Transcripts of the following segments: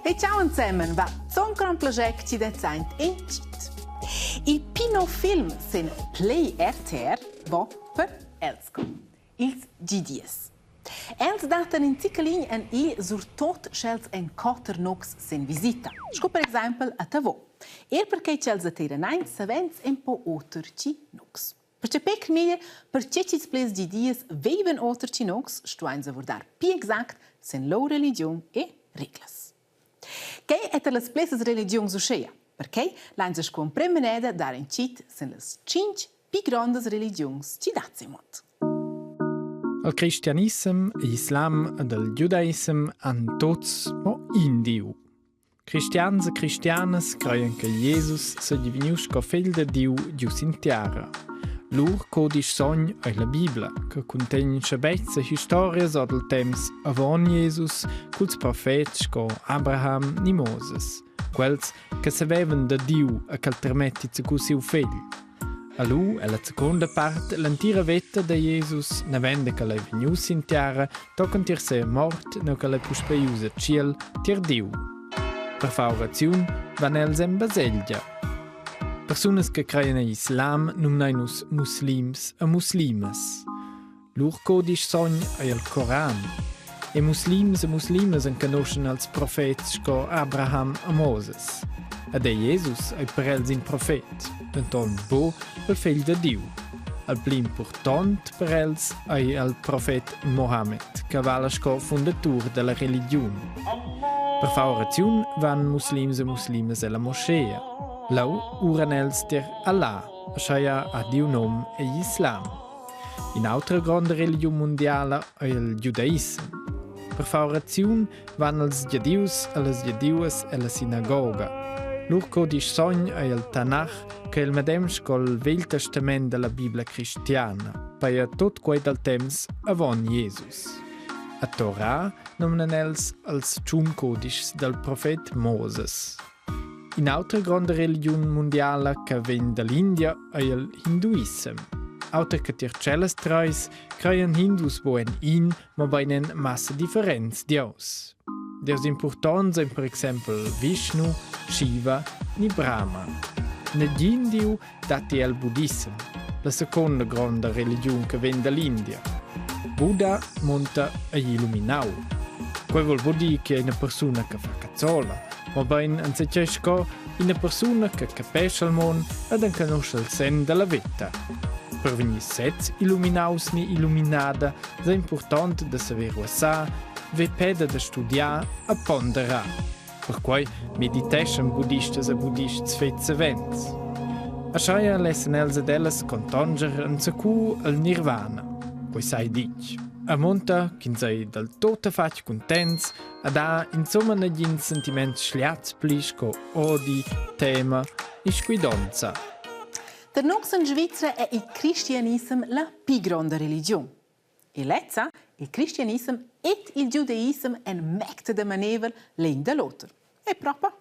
E ciao ensemen va zon grand plascher chi det saint in chit. Il Pinot Film sen Play RTR va per Elsco. Ils gidies. Els dattan in zichelin en i surtot sch'els en quatter nocs sen visita, sco per exaimpel a Tavò. Er perquei ch'els attiran aint savens un po oter chi nocs. Perche pec meglier, perche ch'ils pleds gidias veivan oter chi nocs, stuainsa vurdar pi exact sen lur religiun e reglas. Quei è las plessas religiuns uscheia. Perquei lainsa sco emprema neda dar in cit sen las tschintg pi grondas religiuns chi dat sil mund. Al cristianissem, islam ed al giudaissem han tots mo in Diu. Cristians e cristianas creien che Jesus seigi vegnius sco fegl da Diu giu sin tiara. Lur codisch sogn ei la Bibla, che cuntegn schabetgs e historias or dal temps avon Jesus culs profets sco Abraham ni Moses, quels che savevan da Diu e ch'el termetti zacu siu fegl. A lu è la seconda part l'entira veta da Jesus navenda ch'el ei vegnius sin tiara tochen tier sia mort nua ch'el ei puspei ius a tschiel tier Diu. Per far oraziun van els en baselgia. Persunas che creien egl islam numnein nus muslims e muslimas. Lur codisch sogn ei il Coran. E muslims e muslimas enconuschen els profets sco Abraham e Moses. Ed ei Jesus ei per els in profet, denton buc il fegl da Diu. Il pli impurtont per els ei il profet Mohammed, che vala sco fundatur dalla religiun. Per far oraziun van muslims e muslimas ella moschea. Leu uran els tier Allah, aschia ha Diu nom egl islam. In'autra gronda religiun mundiala ei il giudaissem. Per far oraziun van els giadius e las giadiuas ella sinagoga. Lur codisch sogn ei il Tanach, che è il medem sco il Vegl Testament della Bibla cristiana, paia tot quei dal temps avon Jesus. A Torah nomnan els els tschun codischs dal profet Moses. In'autra gronda religiun mundiala che vegn dall'India ei il hinduissem. Auter che tier tschellas treis creian hindus buc en in, mobein en massa differents dieus. Dieus impurtonts ein per exempel Vishnu, Shiva ni Brahma. Negin diu datti el budissem, la seconda gronda religiun che vegn dall'India. Buddha munta egl illuminau. Quei vul buc dir che ina persuna che fa cazzola, mobein enzatgei sco ina persuna che capescha il mund ed enconuscha il senn dalla veta. Per vegnir sez illuminaus ni illuminada sei impurtont da saver ruassar, ver peda da studiar e ponderar. Perquai mediteschan budistas e budists fetg savens. Aschia lessen els ed ellas contonger enzacu el nirvana. Quei sai ditg. A munta ch'ins ei dal tuttafatg cuntents ed ha insumma nagins sentiments schliats pli sco odi, tema e scuidonza. Per nus en Svizra è il cristianissem la pli gronda religiun. E lezza, il cristianissem ed il giudaissem èn mecta da manevel l'in da l'oter. E propa.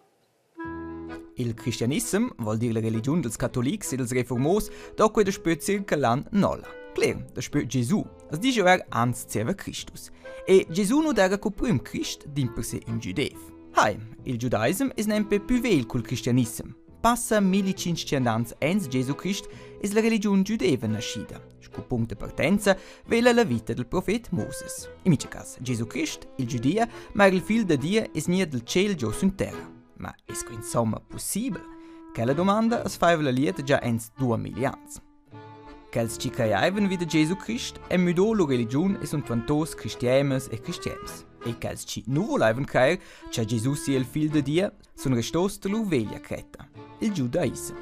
Il cristianissem, vuol dir la religiun dels catolics e dels reformos, do quei daspö circa l'an nolla. Cler, daspö Gesù, as dice er ans zieva Cristus. E Gesù nu era co prüm Crist, dimpersè ün giudev. Hai, il giudaisem es nempe pü vegl cul cristianissem. Passa 1500 ans ans Gesù Crist es la religiun giudeva naschida. Sco punct de partenza vela la vita del profet Moses. In mincha cas, Gesù Crist, il giudia, ma er il figl da Dia es gnir dal tschel giò sün terra. Ma es que insomma possibel? Quella domanda as faiva la lieta già ens 2000 ans. Quels chi crajaivan vi da Gesù Crist e müdò lur religiun e sun dvantos cristianas e cristians. E quels chi nu volaivan crair cha Gesù sia il figl da Dia sun restos da lur veglia cretta, il giudaissem.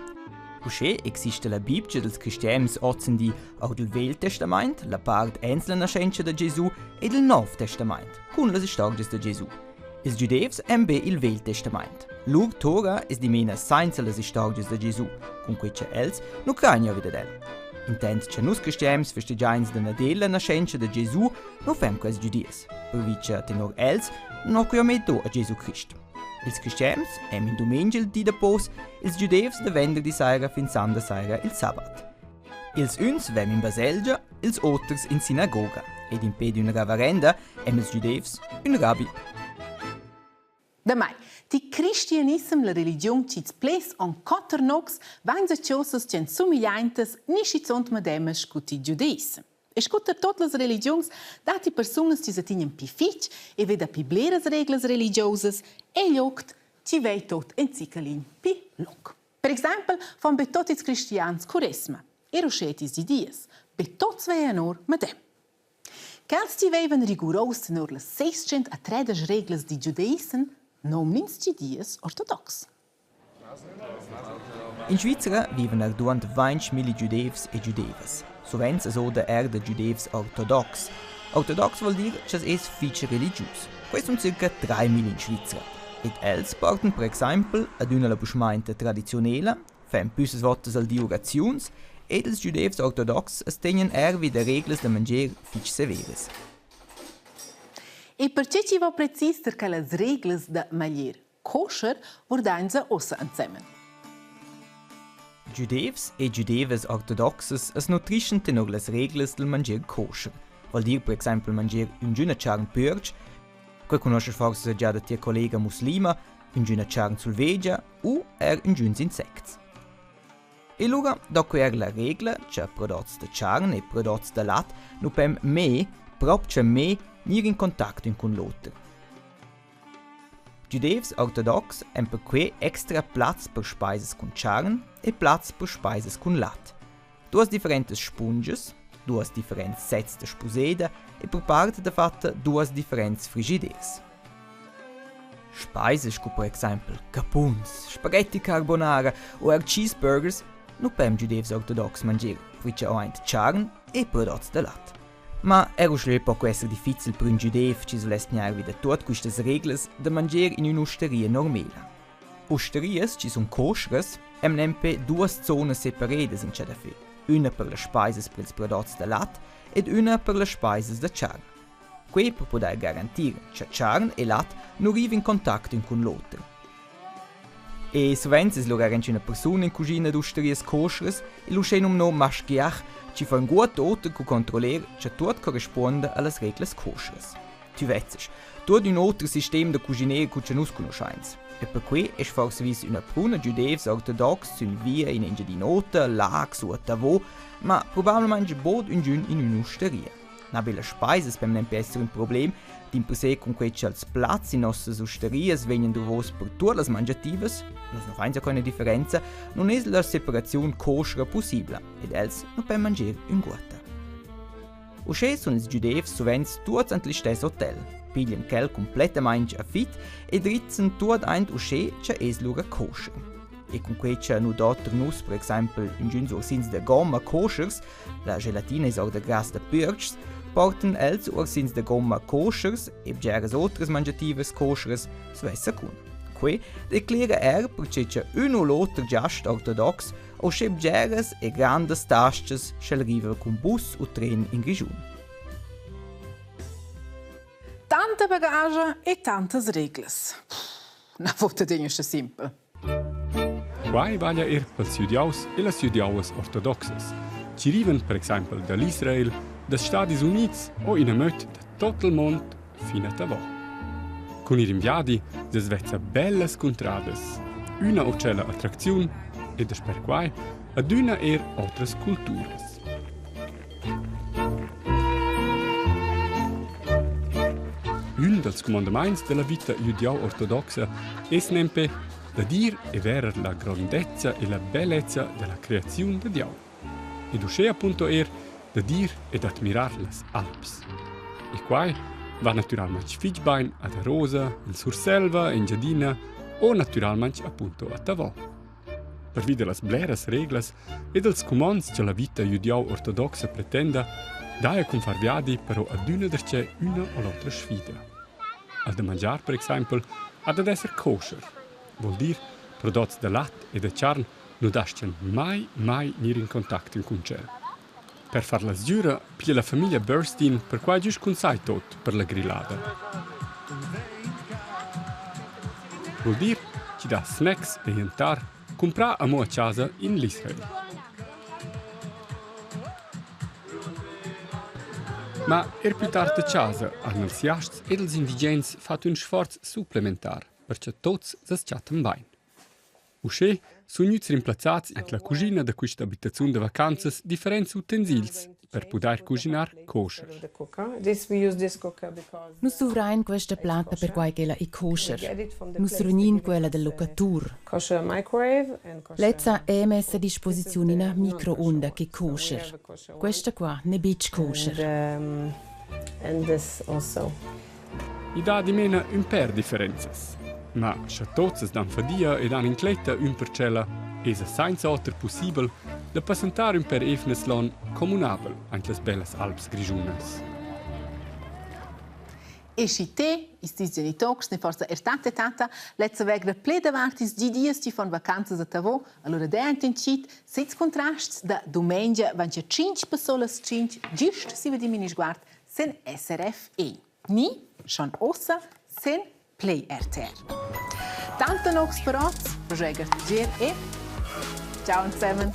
Uschè exista la Bibgia dels cristians ozendi our dal Vegl Testamaint, la part ains la naschentscha da Gesù, e del Nov Testamaint, cun las istorgias da Gesù. Ils giudevs han be il Vegl Testamaint. Lur Tora es dimena sainza las istorgias da Gesù, cun quai cha els nu crain vi dad el. Intant cha nus cristians festegiains da Nadel la naschentscha da Gesù, nu fem quels giudieus, pervi cha tenor els no quia mê do a Gesù Crist. Ils cristians èn in dumengia il di da pos, ils giudevs da venderdi saira fin sanda saira il sabat. Ils üns vegn in baselgia, ils oters in sinagoga ed impè d'üna reverenda èn ils giudevs ün rabbi. Damai, Ti cristianissem la religiun chi'ts pless on quatter nocs vain da chosas ch'èn sumigliaintas ni schizunt medemas scu ti giudeissem. E scu tar tuot las religiuns datti persunas chi sa tignan pi fich e veda pi bleras reglas religiosas e gliogt chi vei tot in zicalin pi lung. Per exaimpel fan be tot ils cristians curesma, er uschè ils gidias, be tots veian or medem. Quels chi veivan rigurous tenor las 613 reglas di giudeissem nomn'ins gidias ortodox. In Svizra vivan arduant 20.000 giudevs e giudevas. Suvenz es oda eir da giudevs ortodox. Ortodox voul dir cha'ls es fich religius. Quai sun circa 3.000 in Svizra. Ed els portan per exaimpel adüna la buschmainta tradiziunela, fan püssas voutas al di uraziuns ed ils giudevs ortodoxs as tegnan eir vi da reglas da mangier fich severas. E perche chi vo precis tar quellas reglas da maglier Koscher vurdainsa uossa ensemen. Giudevs e giudevas ortodoxas as nutrischan tenor las reglas dal mangier koscher, voul dir per exaimpel mangier üngüna charn püerch, quai cugnuoschast forsa già da tia collega muslima, üngüna charn sulvegia u eir üngüns insects. E lura do que eir la regla cha prodots da charn e prodots da lat nu pem mê, propcha mê, gnir in contact ün cun l'oter. Giudevs ortodoxs èn perquai extra plaz per spaisas cun charn e plaz per spaisas cun lat. Duas differentas spungias, duas differents sets da spuseda e per part dafatta duas differents frigiders. Spaisas sco per exaimpel capuns, spaghetti carbonara u er cheeseburgers nu pon giudevs ortodoxs mangier, perche ho aint charn e prodots da lat. Ma er uschè po que esser difficil per ün giudev chi vuless gnir vi da tuot quistas reglas da mangier in ün'usteria normela. Usterias chi sun koscheras han nempe duos zonas separedas in chadafö, üna per las spaisas per ils prodots da lat ed üna per las spaisas da charn. Quai per pudair garantir cha charn e lat nu rivan in contact ün cun l'oter. E suvenz es lura auncha üna persuna in cuschina d'usterias koscheras il uschenumno maschgiach chi fa ünguot oter cu controller cha tuot correspuonda a las reglas koscheras. Tü vezzast, tuot ün oter sistem da cuschiner cu cha nus cunuschains. E perque es forsa vis üna pruna giudevs ortodoxs sün via in Engiadin'Ota, Laax u a Tavo, ma probabelmaing bod üngün in ün'usteria. Na be las spaisas per nempe esser ün problem, dimpersè cun quei cha'ls plazs in nossas usterias vegnan duvros per tuot las mangiativas, nus nu fains ancora üna differenza, nun es la separaziun koschera pussibla ed els nu pon mangier ünguotta. Uschè sun ils giudevs suvenz tuots ant listess hotel, piglian quel cumplettamaing a fit e drizzan tuot aint uschè cha es lura koscher. E cun quei cha nu do tar nus per exaimpel üngüns ursins da gomma koschers, La gelatina es our da grass da püerchs, portan els uorsins da gomma koschers e bgeras otras mangiativas koscheras svessa cun. Quei declera er perche cha ün u l'oter giast ortodox o sche bgeras e grandas tas-chas sch'el riva cun bus u tren in Grischun. Tanta bagagia e tantas reglas. Na vota tegna simpel. Quai vaglia eir pels jüdiaus e las jüdiauas ortodoxas, chi rivan per exaimpel da l'Israel, dals Stadis Units o in amöd da tuot il muond fin a Tavo. Cun ir in viadi s'es vezza bellas cuntradas, üna o tschella attracziun e dasper quai adüna eir otras culturas. Ün dals cumandamaints da la vita jüdiau-ortodoxa es nempe da dir e verer la grondezza e la bellezza da la creaziun da Dieu. Ed uschè appunto eir da dir ed admirar las Alps. E quai va natüralmaing fich bain ad Arosa, in Surselva, Engiadina o natüralmaing appunto a Tavò. Pervi da las bleras reglas e dals cumonds cha la vita jüdiau-ortodoxa pretenda, daja cun far viadi però adüna darcheu üna o l'otra sfida. Al da mangiar per exaimpel ha dad esser koscher, voul dir prodots da lat e da charn nu das-chan mai, mai gnir in contact ün cun tschel. Per far la sgüra piglia la famiglia Bernstein perquai güst cun sai tot per la grillada. Vul dir chi dà snacks e gentar cumprà amo a chasa in l'Israel. Ma er plü tard a chasa han ils giasts ed ils indigens fat ün sforz supplementar. per cha tuots s'as chattan bain. Uschè sun gnüts rimplazzats in la cuschina da quista abitaziun da vacanzas differents utensils per pudair cuschinar koscher. Nus duvrain questa platta perquai ch'ella è koscher. Nus survegnin quella dal locatur. Lezza è messa a disposiziun ina microunda che koscher. Questa qua n'è betg koscher. I dà dimena ün pêr differenzas. Ma scha tuots as dan fadia ed han incletta ün per tschella, esa sainza oter pussibel da passentar ün pêr eivnas l'on communabel aint las bellas Alps grischunas. E schi te, ils tis genitors, ne forsa er tata e tata, lezza vegra ple davart ils gidias chi fan vacanzas a Tavo, allura dè aint in cheat sez contrasts da dumengia van 5 passolas 5 gist si di mini sguard sen SRF E. Ni, schon ossa, sen Play RTR. Tante noch per oz, Roger Gier e ciao zusammen.